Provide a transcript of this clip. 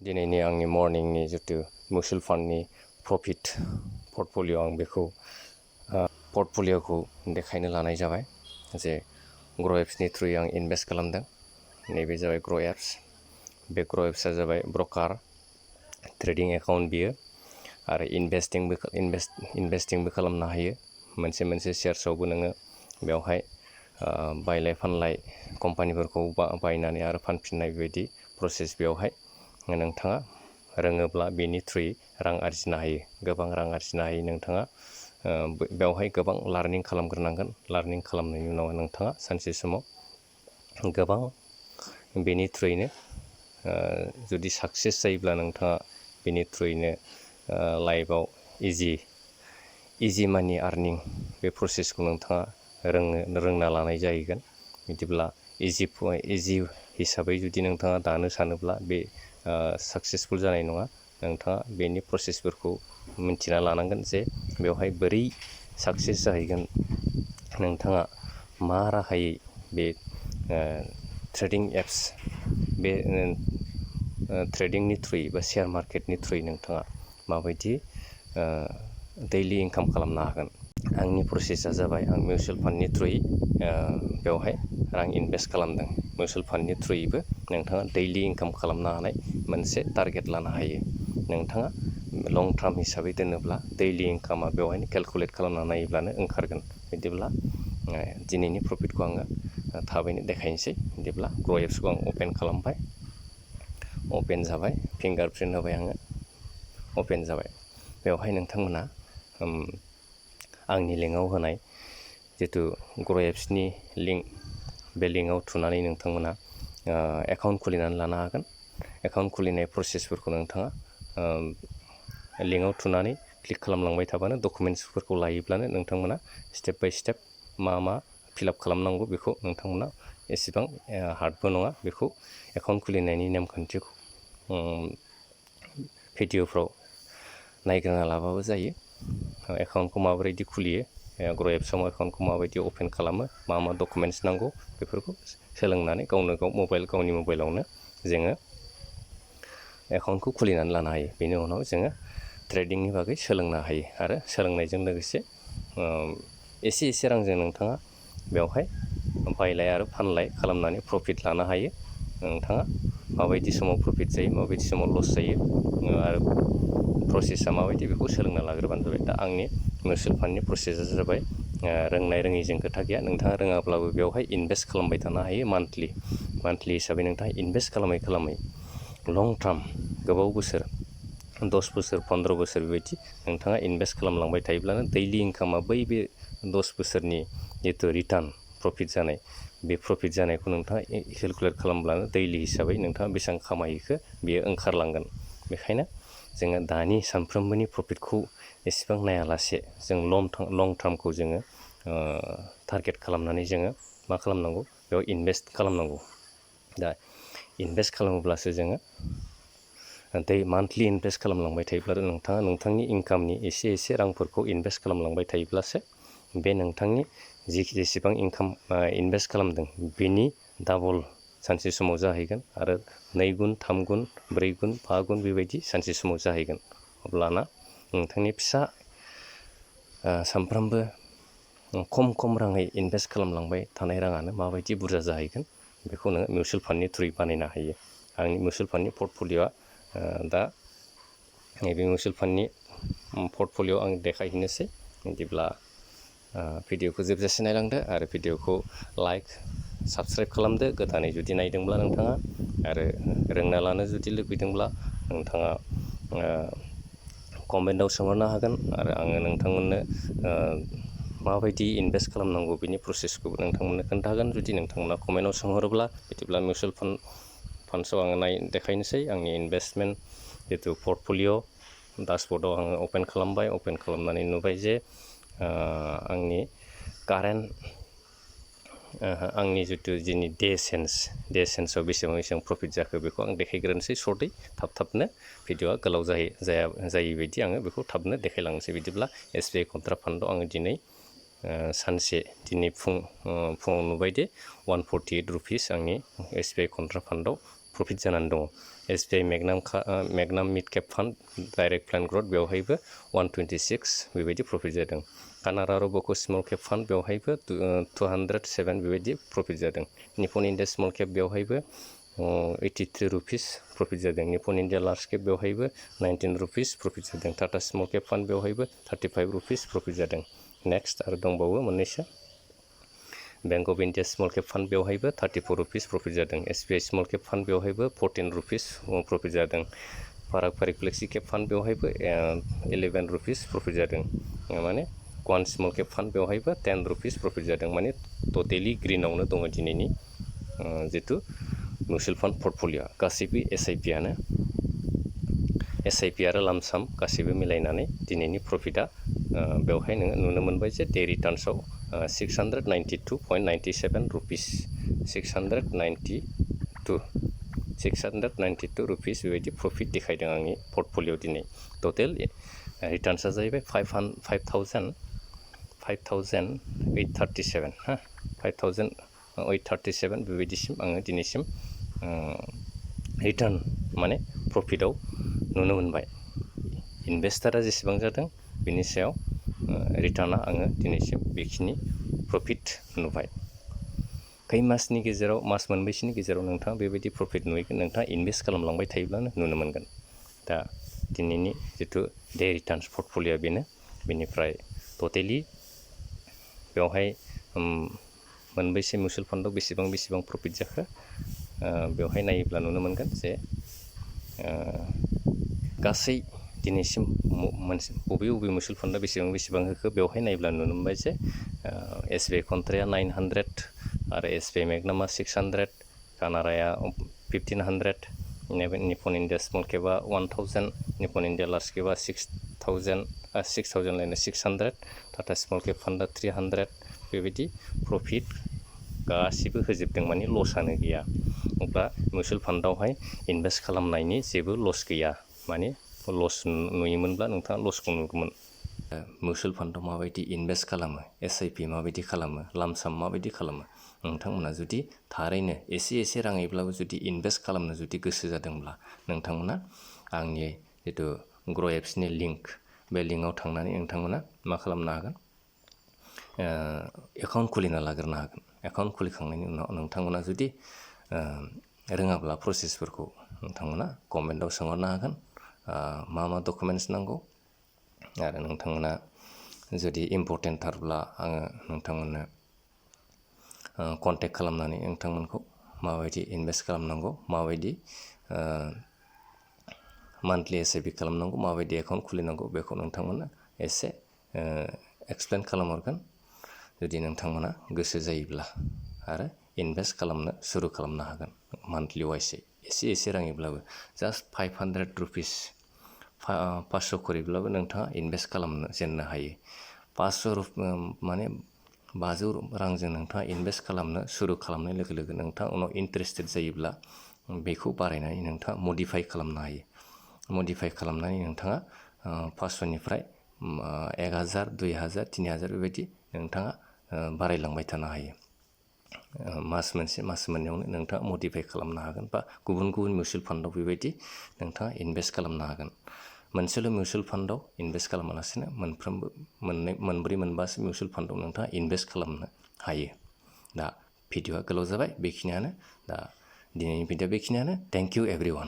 दिनैनि आंनि मर्निंनि जितु मिउचुवेल फान्डनि प्रफिट पर्टफलिय' आं बेखौ पर्टफलिय'खौ देखायनो लानाय जाबाय जे ग्र' एप्सनि थ्रुयै आं इनभेस्ट खालामदों। नैबे जाबाय ग्र' एप्स। बे ग्र' एप्सआ जाबाय ब्रकार ट्रेडिं एकाउन्ट बियो आरो इनभेस्टिंबो खालामनो हायो। मोनसे शेयार्सआवबो नोङो बेवहाय बायलाय फानलाय कम्पानिफोरखौ बायनानै आरो फानफिननाय बेबायदि प्रसेस बेवहाय नोंथाङा रोङोब्ला बेनि थ्रुयै रां आरजिनो हायो। गोबां रां आरजिनो हायो। नोंथाङा बेवहाय गोबां लार्निं खालामग्रोनांगोन। लार्निं खालामनायनि उनाव नोंथाङा सानसे समाव गोबां बेनि थ्रुयैनो जुदि साक्सेस जायोब्ला नोंथाङा बेनि थ्रुयैनो लाइफआव इजि मानि आर्निं बे प्रसेसखौ नोंथाङा रोंना लानाय जाहैगोन। बिदिब्ला इजि हिसाबै जुदि नोंथाङा दानो सानोब्ला बे साक्सेसफुल जानाय नङा। नोंथाङा बेनि प्रसेसफोरखौ मिन्थिना लानांगोन जे बेवहाय बोरै साक्सेस जाहैगोन। नोंथाङा मा राहायै बे ट्रेडिं एप्स बे ट्रेडिंनि थ्रुयै बा शेयार मार्केटनि थ्रुयै नोंथाङा माबायदि दैलि इनकाम खालामनो हागोन। आंनि प्रसेसा जाबाय आं मिउचुवेल फान्डनि थ्रुयै बेवहाय रां इनभेस्ट खालामदों। मिउचुवेल फान्डनि थ्रुयैबो नोंथाङा दैलि इनकाम खालामनो हानाय मोनसे टारगेट लानो हायो। नोंथाङा लं टार्म हिसाबै दोनोब्ला दैलि इनकामा बेवहायनो केलकुलेट खालामना नायोब्लानो ओंखारगोन। बिदिब्ला दिनैनि प्रफिटखौ आङो थाबैनो देखायनोसै। बिदिब्ला ग्र' एप्सखौ आं अपेन खालामबाय। अपेन जाबाय, फिंगार प्रिन्ट होबाय आङो, अपेन जाबाय। बेवहाय नोंथांमोना आंनि लिंकआव होनाय जितु ग्र' एप्सनि लिंक, बे लिंकआव थुनानै नोंथांमोना एकाउन्ट खुलिनानै लानो हागोन। एकाउन्ट खुलिनाय प्रसेसफोरखौ नोंथाङा लिंकआव थुनानै क्लिक खालामलांबाय थाबानो डकुमेन्टसफोरखौ लायोब्लानो नोंथांमोना स्टेप बाय स्टेप मा फिलआप खालामनांगौ बेखौ नोंथांमोना एसेबां हार्डबो नङा। बेखौ एकाउन्ट खुलिनायनि नेमखान्थिखौ भिडिअफ्राव नायग्रोना लाबाबो जायो। एकाउन्टखौ माबायदि खुलियो, ग्र' एप्सआव एकाउन्टखौ माबायदि अपेन खालामो, मा डकुमेन्टस नांगौ बेफोरखौ सोलोंनानै गावनि मबाइलावनो जोङो एकाउन्टखौ खुलिनानै लानो हायो। बेनि उनाव जोङो ट्रेडिंनि बागै सोलोंनो हायो आरो सोलोंनायजों लोगोसे एसे रांजों नोंथाङा बेवहाय बायलाय आरो फानलाय खालामनानै प्रफिट लानो हायो। नोंथाङा माबायदि समाव प्रफिट जायो, माबायदि समाव लस जायो आरो प्रसेसा माबायदि बेखौ सोलोंना लाग्रोबानो जाबाय। दा आंनि मिउचुवेल फान्डनि प्रसेसा जाबाय रोंनाय रोङैजों खोथा गैया। नोंथाङा रोङाब्लाबो बेवहाय इनभेस्ट खालामबाय थानो हायो। मान्थलि हिसाबै नोंथाङा इनभेस्ट खालामै लं टार्म गोबाव बोसोर 10 बोसोर 15 बोसोर बेबायदि नोंथाङा इनभेस्ट खालामलांबाय थायोब्लानो दैलि इनकामा बे 10 बोसोरनि जितु रिटार्न प्रफिट जानाय, बे प्रफिट जानायखौ नोंथाङा केलकुलेट खालामब्लानो दैलि हिसाबै नोंथाङा बेसेबां खामायखो बेयो ओंखारलांगोन। बेखायनो जोङो दानि सानफ्रोमबोनि प्रफिटखौ एसेबां नायालासे जों लं टार्मखौ जोङो टारगेट खालामनानै जोङो मा खालामनांगौ, बेयाव इनभेस्ट खालामनांगौ। दा इनभेस्ट खालामोब्लासो जोङो मान्थलि इनभेस्ट खालामलांबाय थायोब्ला नोंथाङा नोंथांनि इनकामनि एसे रांफोरखौ इनभेस्ट खालामलांबाय थायोब्लासो बे नोंथांनि जेसेबां इनकाम इनभेस्ट खालामदों बेनि डाबल सानसे समाव जाहैगोन आरो 2 गुन 3 गुन 4 गुन 5 गुन बेबायदि सानसे समाव जाहैगोन। अब्लाना नोंथांनि फिसा सानफ्रामबो खम राङै इनभेस्ट खालामलांबाय थानाय राङानो माबायदि बुरजा जाहैगोन बेखौ नोङो मिउचुवेल फान्डनि थ्रुयै बानायनो हायो। आंनि मिउचुवेल फान्डनि पर्टफलिय'आ दा नैबे मिउचुवेल फान्डनि पर्टफलिय' आं देखायहैनोसै। बिदिब्ला भिडिअखौ जोबजासे नायलांदो आरो भिडिअखौ लाइक साबस्क्राइब खालामदो गोदानै जुदि नायदोंब्ला नोंथाङा, आरो रोंना लानो जुदि लुबैदोंब्ला नोंथाङा कमेन्टआव सोंहरनो हागोन आरो आङो नोंथांमोननो माबायदि इनभेस्ट खालामनांगौ बेनि प्रसेसखौ नोंथांमोननो खोन्थागोन जुदि नोंथांमोना कमेन्टआव सोंहरोब्ला। बिदिब्ला मिउचुवेल फान्ड्सआव आङो देखायनोसै आंनि इनभेस्टमेन्ट जितु पर्टफलिय' डासबर्डआव आङो अपेन खालामबाय। अपेन खालामनानै नुबाय जे आंनि कारेन्ट आंनि जितु दिनै डे सेन्सआव बेसेबां प्रफिट जाखो बेखौ आं देखायग्रोनोसै सर्टै थाबनो। भिडिअआ गोलाव जायै बायदि आङो बेखौ थाबनो देखायलांनोसै। बिदिब्ला SBI कन्ट्रा फान्डआव आङो दिनै फुङाव नुबाय दे 148 रुपिस आंनि SBI कन्ट्रा फान्डआव प्रफिट जानानै दङ SBI magnum mid cap fund direct plan growth बेवहायबो 126 बेबायदि प्रफिट जादों Canara Robeco small cap fund बेवहायबो 207 बेबायदि प्रफिट जादों निपन इन्डिया स्मल केप बेवहायबो 83 रुपिस प्रफिट जादों निपन इन्डिया लार्ज केप बेवहायबो 19 रुपिस प्रफिट जादों टाटा स्मल केप फान्ड बेवहायबो 35 रुपिस प्रफिट जादों नेक्स्ट आरो दंबावो मोननैसो bank of India small cap fund बेवहायबो 34 रुपिस प्रफिट जादों SBI स्मल केप फान्ड बेवहायबो 14 रुपिस प्रफिट जादों फाराग फारिग फ्लेक्सि केप फान्ड बेवहायबो 11 रुपिस प्रफिट जादों माने क्वान स्मल केप फान्ड बेवहायबो 10 रुपिस प्रफिट जादों माने टटेलि ग्रिनावनो दङ दिनैनि जितु मिउचुवेल फान्ड पर्टफलियो गासैबो SIP आरो लामसाम गासैबो मिलायनानै दिनैनि प्रफिटआ बेवहाय नोङो नुनो मोनबाय जे डे रिटार्न्सआव 692.97 रुपिस 692 रुपिस बेबायदि प्रफिट देखायदों आंनि पर्टफलियो दिनै टटेल रिटार्न्सआ जाहैबाय 5,837 हा 5,837 बेबायदिसिम आङो दिनैसिम रिटार्न माने प्रफिटआव नुनो मोनबाय इनभेस्टारा जेसेबां जादों बिनि सायाव रिटार्नआ आङो दिनैसिम बेखिनि प्रफिट नुबाय खै मासनि गेजेराव मास मोनबैसोनि गेजेराव नोंथाङा बेबायदि प्रफिट नुहैगोन नोंथाङा इनभेस्ट खालामलांबाय थायोब्लानो नुनो मोनगोन दा दिनैनि जितु डे रिटार्न्स पर्टफलियो बेनो बेनिफ्राय टटेलि बेवहाय मोनबैसे मिउचुवेल फान्डआव बेसेबां प्रफिट जाखो बेवहाय नायोब्ला नुनो मोनगोन जे गासै दिनैसिम मोनसे बबे मिउचुवेल फान्डआ बेसेबां होखो बेवहाय नायोब्ला नुनो मोनबाय जे SBI कन्ट्राया 900 आरो SBI मेगनामा 600 कानाडाया 1500 निपन इन्डिया स्मल केपआ 1000 निपन इन्डिया लार्ज केपआ 6000 लायनो 600 टाटा स्मल केप फान्डआ 300 बेबायदि प्रफिट गासिबो होजोबदों माने लसआनो गैया अब्ला मिउचुवेल फान्डआवहाय इनभेस्ट खालामनायनि जेबो लस गैया माने लस नुयोमोनब्ला नोंथाङा लसखौ नुगौमोन मिउचुवेल फान्डआव माबायदि इनभेस्ट खालामो SIP माबायदि खालामो लामसाम माबायदि खालामो नोंथांमोना जुदि थारैनो एसे राङैब्लाबो जुदि इनभेस्ट खालामनो जुदि गोसो जादोंब्ला नोंथांमोना आंनि जितु ग्र' एप्सनि लिंक बे लिंकआव थांनानै नोंथांमोना मा खालामनो हागोन एकाउन्ट खुलिना लाग्रोनो हागोन एकाउन्ट खुलिखांनायनि उनाव नोंथांमोना जुदि रोङाब्ला प्रसेसफोरखौ नोंथांमोना कमेन्टआव सोंहरनो हागोन मा डकुमेन्टस नांगौ आरो नोंथांमोना जुदि इम्परटेन्टथारब्ला आङो नोंथांमोननो कन्टेक्ट खालामनानै नोंथांमोनखौ माबायदि इनभेस्ट खालामनांगौ माबायदि मान्थलि SIP खालामनांगौ माबायदि एकाउन्ट खुलिनांगौ बेखौ नोंथांमोना एसे एक्सप्लेन खालामहरगोन जुदि नोंथांमोना गोसो जायोब्ला आरो इनभेस्ट खालामनो सुरु खालामनो हागोन मान्थलि वाइसै एसे राङैब्लाबो जास्ट 500 रुपिस 500 करिब्लाबो नोंथाङा इनभेस्ट खालामनो जेननो हायो 500 माने 500 रांजों नोंथाङा इनभेस्ट खालामनो सुरु खालामनाय लोगो लोगो नोंथाङा उनाव इन्टारेस्टेड जायोब्ला बेखौ बारायनानै नोंथाङा मडिफाइ खालामनो हायो मडिफाइ खालामनानै नोंथाङा 500निफ्राय 1000 2000 3000 बेबायदि नोंथाङा बारायलांबाय थानो हायो मास मोनसे मास मोननैयावनो नोंथाङा मडिफाइ खालामनो हागोन बा गुबुन मिउचुवेल फान्डआव बेबायदि नोंथाङा इनभेस्ट खालामनो हागोन मोनसेल' मिउचुवेल फान्डआव इनभेस्ट खालामालासिनो मोनफ्रोमबो मोनब्रै मोनबासो मिउचुवेल फान्डआव नोंथाङा इनभेस्ट खालामनो हायो दा भिडिअ'आ गोलाव जाबाय बेखिनियानो दा दिनैनि भिडिअ' बेखिनियानो थेंक इउ एभ्रिवान